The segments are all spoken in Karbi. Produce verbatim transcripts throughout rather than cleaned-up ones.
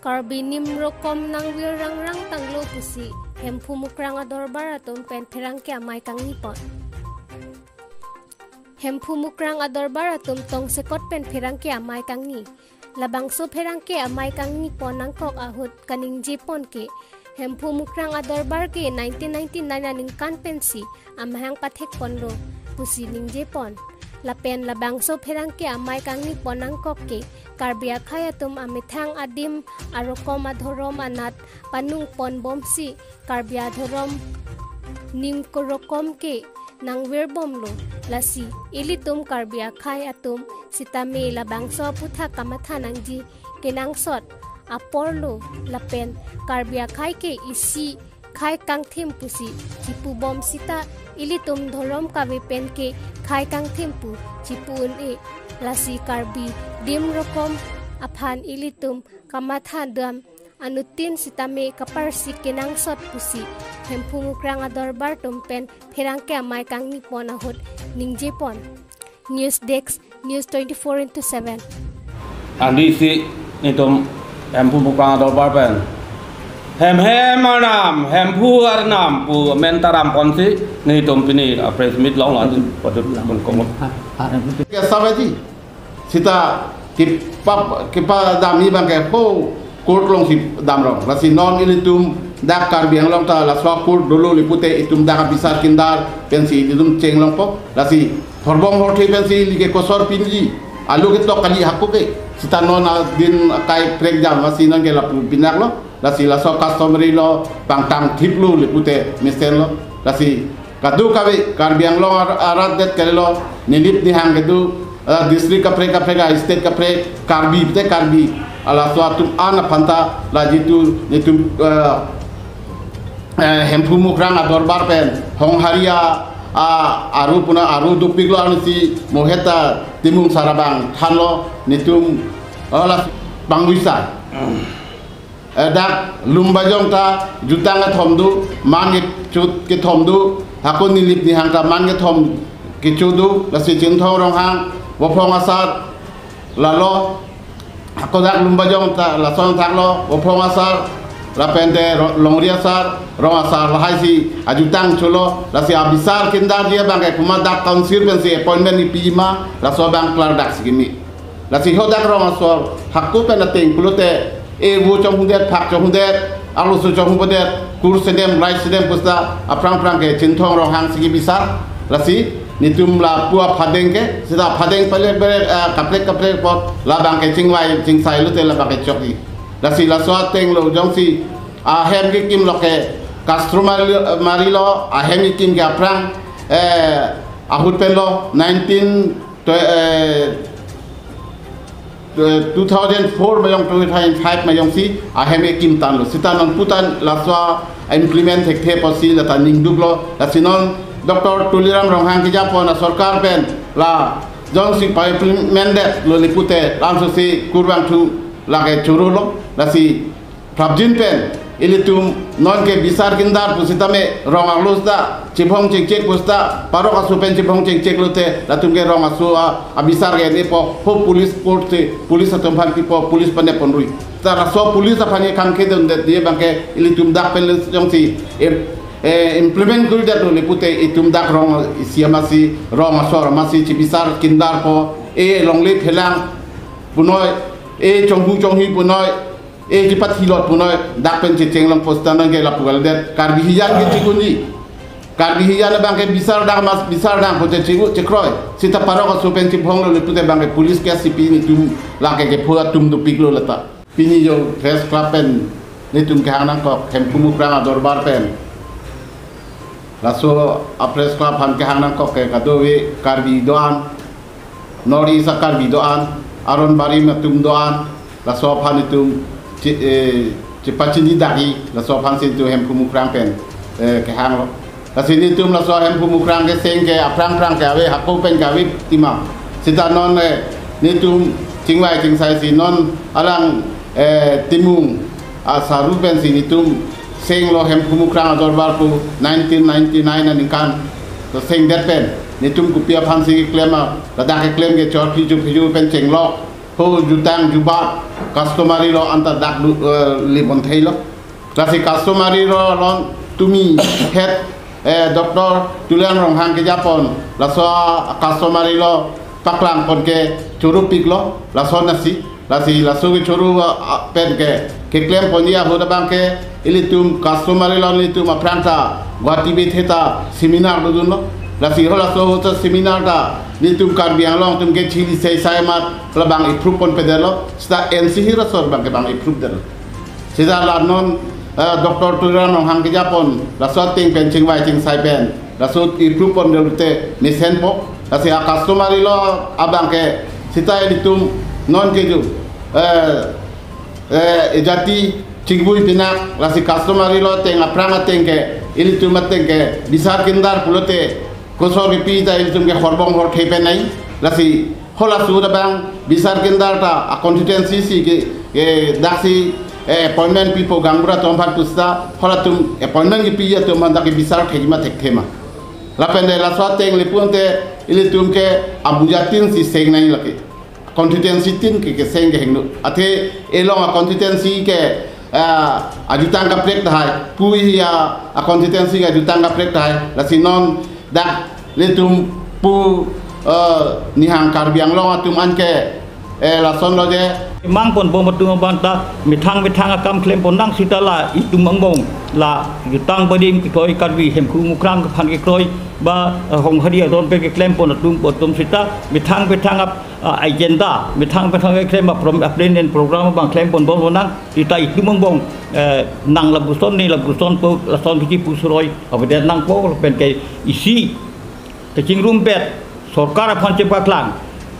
Karbi nim rokom nangvir rangrang tanglo pusi Hemphu Mukrang adorbar atum pen pherangke amei kangni pon. Hemphu Mukrang adorbar atum tongsekot pen pherangke amei kangni. Labangso pherangke amei kangni pon nangkok ahut kaningje pon ke, Hemphu Mukrang adorbar ke nineteen ninety-nine aningkan pensi amahang pathek ponlo pusi ningje pon. Lapen labangso pherangke amei kangni pon nangkok ke, Karbi akhei atum amethang adim arokom adhorom anat panung pon bomsi Karbi adhorom nim korokom ke nangvir bomlo. Lasi ilitum Karbi akhei atum sitame labangso aputhak kamatha nangji kenangsot aporlo. Lapen Karbi akhei ke isi khei kangthim pusi chipu bom sita, ilitum dhorom kave pen ke khei kangthim pu chipu un-e. Lasi Karbi dim rokom aphan ilitum kamatha dam anuttin sitame kaparsik kenangsot pusi Hemphu Mukrang adorbar atum pen pherangke amei kangni pon ahut ningje pon. News Desk, News twenty-four into seven. Andi si netum Hemphu Mukrang adorbar pen hem hem arnam, Hemphu arnam pu men taram ponsi netum pini, ah, press meet longlo, andi patut pun komot. Ke sabaji sita kipap, kipadamji abangke ho court alongsi damrong. Lasi non ilitum dak Karbi Anglong ta laso court dolo le pute itum dak abisar kindar pensi itum chenglongpo. Lasi horbong horthe pensi ili ke kosor pinji, alu ketok kali hako ke. Sita non adin akai prek jam, lasi non ke lapu pinaklo. Lasi laso customary law pangtang thiplo le pute mesenlo. Lasi kadokave Karbi Anglong ar-, arat det kalilo, nilip nihang kedo, ah, district kaprek kaprek, ah, state kaprek, Karbi pute Karbi, ah, laso atum an aphanta la jitu netum, ah, eh, Hemphu Mukrang adorbar pen Honghari a, ah, aru puna aru dopiklo, arnisi moheta Timung sar abang thanlo, netum, oh, la pangluisa. Eh, dak Lumbajong ta jutang kethom do, man kecho kethom do, hako nilip nihang ta man kethom kecho do, lasi Chinthong Ronghang, Vophong asar, lalo, hako dak Lumbajong ta lason thaklo, Vophong asar, lapen te Ro-, Longri asar, Rong asar, lahai si ajutang cholo, lasi abisar kindarji abangke komat dak council pensi appointment ipiji ma, laso abang klardak si kimi. Lasi ho dak rong asor hako pen ateng pulote, e vo chonghungdet, phak chonghungdet, arloso chonghungbodet, kur sedem, rai sedem pusta, aphrang phrang ke Chinthong Ronghang si kibisar. Lasi netum lapu aphadeng ke, sita aphadeng pale bere, ah, kaprek kaprek apot, labangke chingvai chingsai lote labangke chokji. Lasi laso atenglo jongsi ahem kekimlo ke customary lo, ahem kekim ke aphrang, eh, ahut penlo nineteen, twe-, eh, eh, two thousand four mayong, two thousand five mayong si ahem kekim tanglo. Sita non putan laso implement thekthe apotsi lata ningduklo. Lasi non Doctor Tuliram Ronghang kejapon asorkar pen la jongsi pa-implement detlo le pute lamso si kurvangthu lake chorolo. Lasi prapjin pen ilitum non ke bisar kindar pusitame rong arlo sita chibhong chingchek pusta, parok aso pen chibhong chingchek lote latum ke rong aso a, abisar ke nepo, ho police court si police atum aphan pipo, police pen neponrui. Ta laso police aphan ke khang kedun det, dia abangke ilitum dak pen le jongsi, eh, eh, implement kuri detlo le pute itum dak rong isi amatsi, rong asor amatsi chibisar kindarpo, e longle phelang punoi, e chonghu chonghi punoi, e chipat hilot punoi, dak pen chechenglong pusta nang ke lapu kalidet, Karbi hijan ke chikunji. Karbi hijan abangke bisar dang mas, bisar dang pu chechiu chekroi. Sita parok aso pen chibhonglo le pute abangke police ke sipi netum lake kepho atum dopiklo lata. Pini jo press club pen netum kehang nangkok, Hemphu Mukrang adorbar pen. Laso a press club aphan kehang nangkok ke kadokave Karbi do-an, North East a Karbi do-an, aron barim atum do-an, laso aphan itum chi-, eh, chepachini dakji, laso aphan si netum Hemphu Mukrang pen, eh, kehanglo. Lasi netum laso Hemphu Mukrang keseng ke aphrang phrang ke ave, hako pen ke ave tima. Sita non, eh, netum chingvai chingsai si non alang, eh, Timung asaru pensi netum senglo Hemphu Mukrang adorbar pu nineteen ninety-nine aningkan. To sengdet pen netum kopi aphansi keklem a, ladak keklem ke chor phiju phiju pen chenglok. ho jutang jubat customary law anta dak du, eh, lepon theilo. Lasi customary law along tumi head, eh, Doctor Tuliram Ronghang kejapon laso customary law paklangpon ke chorupiklo, lason asi. Lasi laso kechoro, ah, ah, pen ke keklem ponji ahut abang ke ilitum customary law ilitum aphrang ta Guwahati bethe ta seminar dodunlo. Lasi halaso ahut ta seminar ta ilitum Karbi Anglong atum ke chili sei sai amat labang approve ponpedetlo. Seta N C hiraso abang ke bang approve detlo. Seta la non, eh, Doctor Tuliram Ronghang kejapon laso ateng pen chingvai chingsai pen laso approve pon delu te mesenpo. Lasi a customary law abang ke seta ilitum non ke ju, eh, eh, ejati chingbui pinak, lasi customary law ateng aphrang ateng ke ilitum ateng ke bisar kindar pulote kosor kepi ta ilitum ke horbong horthe pen nai. Lasi halaso ahut abang bisar kindar ta a constituency si ke, ke daksi, eh, appointment pipo gaonbura atum aphan pusita halatum appointment kepi atum aphan ta ke bisar thekji ma thekthe ma. Lapen de laso ateng lepon te ilitum ke abujatin si seng nai lake. Constituency tin ke keseng kehingno. Athe elong a constituency ke, ah, ajutang kaprek tahai. Pu hi a, a constituency ke ajutang kaprek tahai. Lasi non dak ilitum pu, eh, nihang Karbi Anglong atum an ke, eh, lasonlo je. Mangponbom atum abang ta methang methang akam klempon nang seta la itum angbong la jutang badim kekroi Karbi Hemphu Mukrang aphan kekroi ba, eh, Honghari adon pen keklempon atum atum seta methang methang ap, ah, agenda, methang methang keklem a prom-, a plan and program abang klemponbom nang seta itum angbong, eh, nang lapuson ne lapusonpo lason kechipu suroi avedet nangpo lapen ke isi kachingrumpet sorkar aphan chepaklang.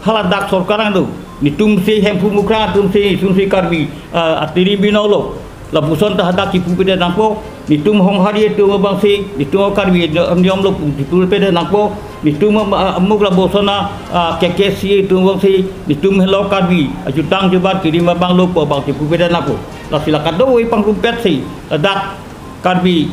Hala dak sorkar angno, netum si Hemphu Mukrang atum si, netum si Karbi, ah, atiri binong lo. Lapuson ta hadak chipupedet nangpo, netum Honghari atum abang si, netum Karbi niyom lo chipupedet nangpo, netum am-, ah, amuk lapuson a, ah, K K C atum abang si, netum helo Karbi ajutang jubat kerim abang lo pu abang chipupedet nangpo. Lasi la kadokave pangrumpet si, ladak Karbi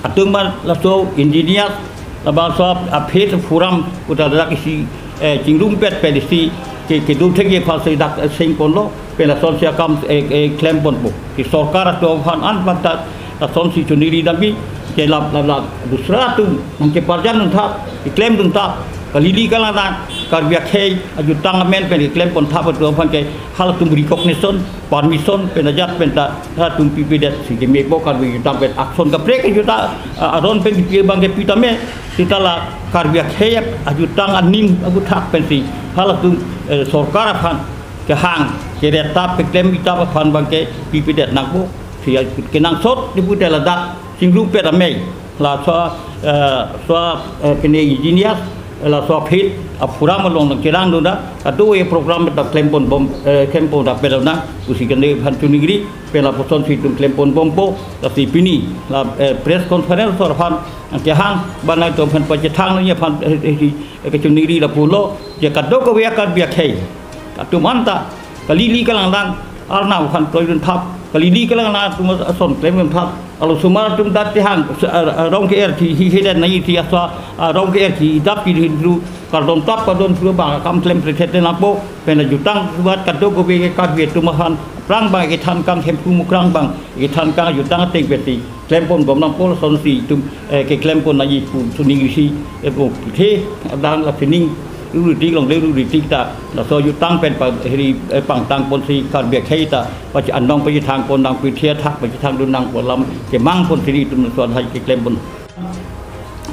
atum an laso engineer, labangso a-faith forum puta dak isi, eh, chingrumpet pen isi ke, kedo thekji aphan si dak, eh, sengponlo, pen lasonsi akam, eh, eh, klemponpo. Ke sorkar atum aphan an panta lasonsi choningri damji, ke la, la, la, dusra atum nangkeparjan dunthap, keklemdunthap, kalili kalang nang, Karbi akhei ajutang amen pen keklemponthap atum aphan ke halatum recognition, permission pen ajat pen ta halatum pipedet si kemepo Karbi ajutang pen action kaprek ajuta, ah, aron pen kepi abang kepi tame seta la Karbi akhei ajutang aning aguthak pensi halatum, eh, sorkar aphan kehang keretap keklem itap aphan abang ke pipedet nangpo. Si kenangsot depute ladak chingrumpet amei laso, eh, so, eh, kene engineer, eh, laso a-faith a-forum along nangcherang dunda, kadokave program ta klemponbom, eh, klempon ta pedona, pusi kene aphan choningri, pen lapuson si itum klemponbompo, lasi pini, la, eh, press conference aphan, nangkehang, bang nangtum aphan pachethang nangji aphan, eh, eh, eh, kachoningri lapulo, je kadokave Karbi akhei atum anta, kalili kalang nang, Arnam aphan kroidunthap, kalili kalang nang atum ason klemdunthap, alo osomar atum ta tehang, s-, ah, ah, rong ke-er thi, hi hedet nai thi aswa, ah, rong ke-er thi, idap thi hindru, kardom tap kardom thu abang akam klem prekhet nangpo, pen ajutang jubat kadokave Karbi atum aphan, aphrang abang kethan kang Hemphu Mukrang abang, kethan kang jutang ateng pensi klemponbom nangpo lasonsi itum, eh, keklempon nangji pu choningri si, eh, pu the adang la pining ruritik longle ruritik ta laso jutang pen pa heri, eh, pangtangponsi Karbi akhei ta pachi anong pachethangpon nang pithe athak pachethangdun nangpo alam kemangponsi itum laso hai keklempon.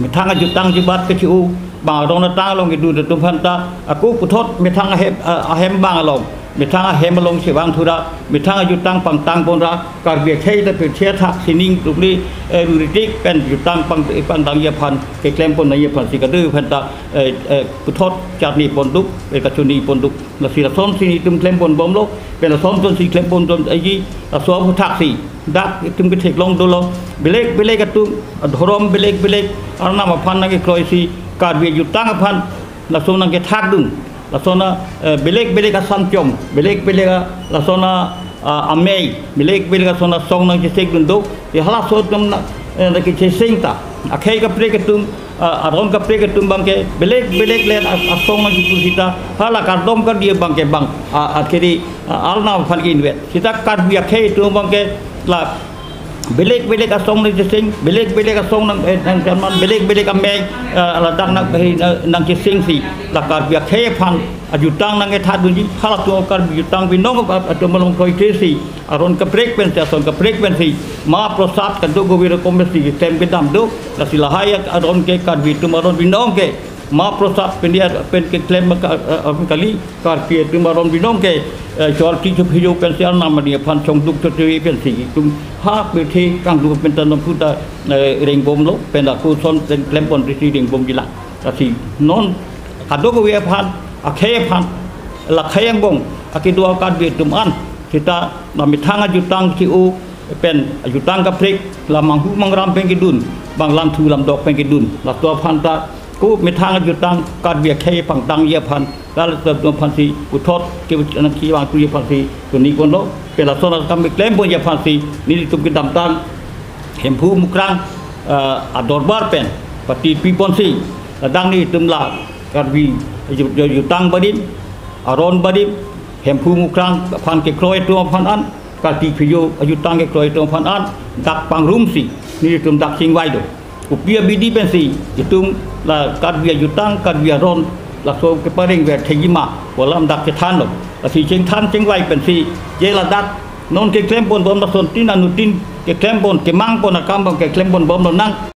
Methang ajutang jubat kechi-u bang arong natang along kedo atum aphan ta ako puthot methang ahem, ah, ahem bang along, methang ahem along chevang thura, methang ajutang pangtangponra, Karbi akhei ta pithe athak sining tukli, eh, ruritik pen jutang pang, pangtangji aphan keklempon nangji aphan si kadokave aphan ta, eh, eh, puthot charnipon duk, eh, kachonipon duk. Lasi lasonsi itum klemponbomlo, pen lasonsi klemponbom aji, laso aputhak si dak itum ketheklong dolo, belek belek atum, adhorom belek belek, Arnam aphan nangkekroisi, Karbi ajutang aphan laso nangkethakdun, laso na, eh, belek belek asanchom, belek belek a, laso na, ah, amei, belek belek laso na song nangchesekdun do, ya halaso atum na, eh, nangkecheseng ta, akhei kaprek atum, ah, aron kaprek atum abangke belek belek le a-, asong nangkipu sita, hala kardom kardi abangke bang, ah, ah, kiri, ah, arnam aphan invet. Sita Karbi akhei atum abangke la belek belek asong nangkesing, belek belek asong nang, eh, nangkeman, belek belek amei, eh, ladak nang, eh, nang, nangkesingsi la Karbi akhei aphan ajutang nangkethat dunji, halatum Karbi jutang binong atum malom kroikre si, aron kaprek pensi, asong kaprek pensi, mahaprasad kadokave arokom pensi keklem kedam do, lasi lahai aron ke Karbi atum aron binong ke mahaprasad pen dia pen keklem ka, eh, eh, kali, Karbi atum aron binong ke, eh, chorti chophijo pensi arnam ani aphan chongduk chotri pensi itum ha pethe kangduk pen tanam puta, eh, rengbomlo, pen ako son pen klempon risi rengbomjilang. Lasi non kadokave aphan, akhei aphan, la khei angbong akedo Karbi atum an, sita la methang ajutang ke-o pen ajutang kaprek, la manghu mangram pen kedun, bang lamthu lamdok pen kedun, laso aphan ta ko methang ajutang Karbi akhei pangtangji aphan, lalatum aphansi puthot ke nangkevang tuji aphansi tuni konlo, pen lason akam keklem ponji aphansi nelitum kedamtang Hemphu Mukrang, eh, adorbar pen pati piponsi, ladak nelitum la Karbi ju-, ju-, jutang badim, aron badim, Hemphu Mukrang aphan kekroi atum aphan an, Karbi Phijo ajutang kekroi atum aphan an, dak pangrumsi nelitum dak chingvai do. Kopi abidi pensi itum la Karbi ajutang, Karbi aron, laso kepareng ver thekji ma pu alam dak chethanlo. Lasi chingthan chingvai pensi, je ladak non keklempon bom, lasontin anuttin keklempon, kemangpon akam abang keklempon bomlonang.